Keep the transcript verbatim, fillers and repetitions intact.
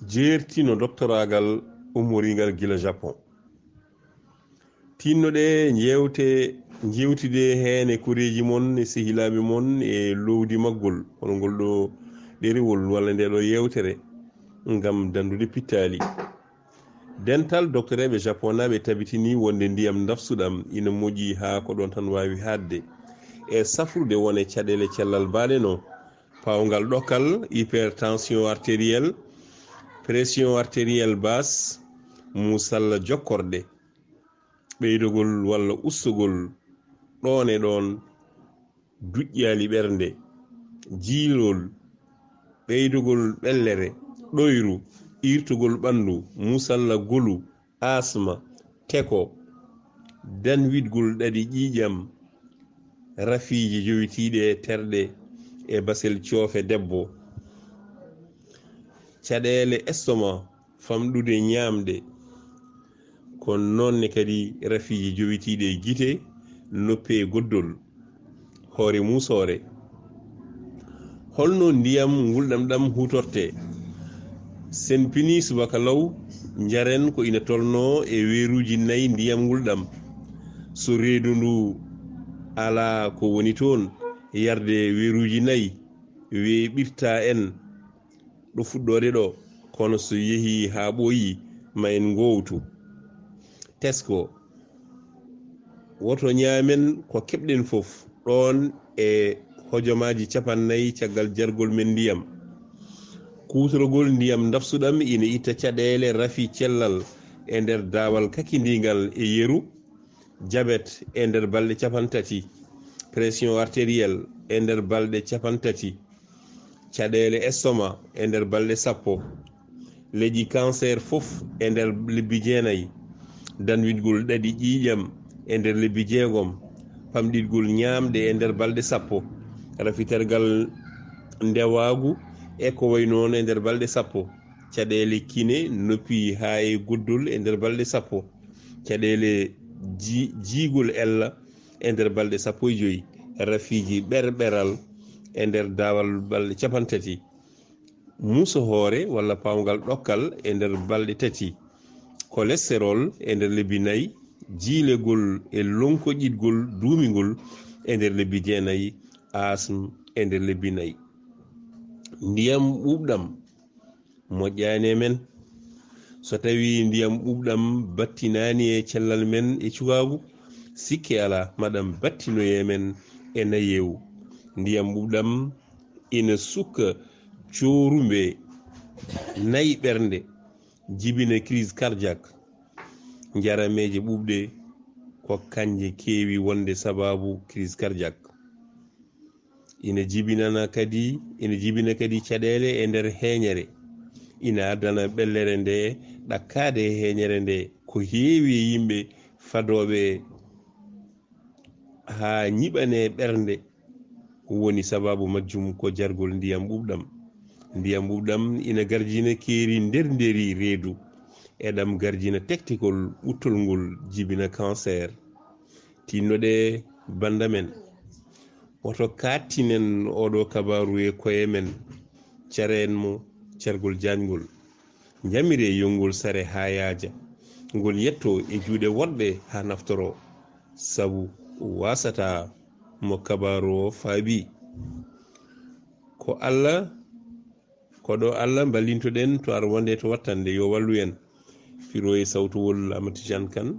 Jeertino doktoraagal ummoriingal gila Japon. Tinnoɗe njeewte, njeewtide heen e koreeji mon, e sehilaaɓe mon, e loowdi maggol, hono ngol ɗo ɗerewol walla nde ɗo yeewtere, ngam danndude pittaali. Dental doktoreeɓe japonaaɓe tabitini wonde ndiyam ndafsuɗam ina moƴƴi haa ko ɗoon tan waawi haaɗde. E safrude won e caɗeele cellal baaɗe no paawngal ɗokkal, hypertension artérielle, pression artérielle basse, muusalla jokkorɗe, ɓeydogol walla ustogol ɗoon e ɗoon duƴƴaali ɓernde, jiilol, ɓeydogol ɓellere, ɗoyru, iirtogol ɓanndu, muusalla golu, asma, teko, danwitgol ɗaɗi ƴiiƴam, rafiiji jowitiiɗi e terɗe e basel coofe debbo, caɗeele estoma, famɗude ñaamde, ko noon ne kadi rafiiji jowitiiɗi e gite, noppi e goddol, hoore muusoore. Holno ndiyam ngulɗam ɗam huutortee? Sen pinii subaka law, njaren ko ina tolnoo e weeruuji nayi ndiyam ngulɗam. So reedu ndu alaa ko woni toon, yarde weeruuji nayi weeɓirta en ɗo fuɗɗoode ɗo, kono so yehii haa ɓooyi, ma en ngoowtu. Tesko, woto ñaamen ko keɓɗen fof ɗoon e hojomaaji capannay caggal jargol men ndiyam. Kuutorgol ndiyam ndafsuɗam ina itta caɗeele rafi cellal e nder daawal kakindiingal e yeru, jabet e nder balɗe capantati, pression artérielle e nder balɗe capantati, caɗeele estoma e nder balɗe sappo, leƴƴi cancer fof e nder lebbi jeenayi, danwitgol ɗaɗi ƴiiƴam e nder lebbi jeegom, pamɗitgol ñaamɗe e nder balɗe sappo, rafitargal ndewaagu e ko wayi noon e nder balɗe sappo, caɗeele kine, noppi haa e goddol e nder balɗe sappo, caɗeele ji-, jiigol ella e nder balɗe sappo e joy, rafiiji ɓerɓeral e nder daawal balɗe capantati, muuso hoore walla paawngal ɗokkal e nder balɗe tati, cholesterol e nder lebbi nayi, jiilegol e lonkoƴitgol duumingol e nder lebbi jeenayi, asm e nder lebbi nayi. Ndiyam ɓuuɓɗam moƴƴaani e men. So tawii ndiyam ɓuuɓɗam battinaani e cellal men e cukaagu, sikke alaa, maɗam battinoye men e nayeewu. Ndiyam ɓuuɓɗam ina sukka coorumbe nayi ɓernde, jibina crise cardiaque. Njarameeje ɓuuɓɗe ko kañje keewi wonde sabaabu crise cardiaque. Ina jibinana kadi, ina jibina kadi caɗeele e nder heeñere. Ina addana ɓellere nde ɗakkaade e heeñere nde. Ko heewi e yimɓe fadooɓe haa ñiɓanee ɓernde woni sabaabu majjum ko jargol ndiyam ɓuuɓɗam. Ndiyam ɓuuɓɗam ina garjina keeri ndernderi reedu, e ɗam garjina tektikol ɓuttol ngol jibina cancer. Tinnoɗe bannda men. Woto kaattinen oɗo kabaaru e koye men, caren mo cargol jaajngol. Njamire yo ngol sare haa yaaja, ngol yetto e juuɗe woɗɓe haa naftoro, sabu waasata mo kabaaru o faabi. Ko Allah, ko ɗo Allah mballintoɗen to ar wonde to wattande, yo wallu en. Firo e sawtowol Amadou Tidiane Kane,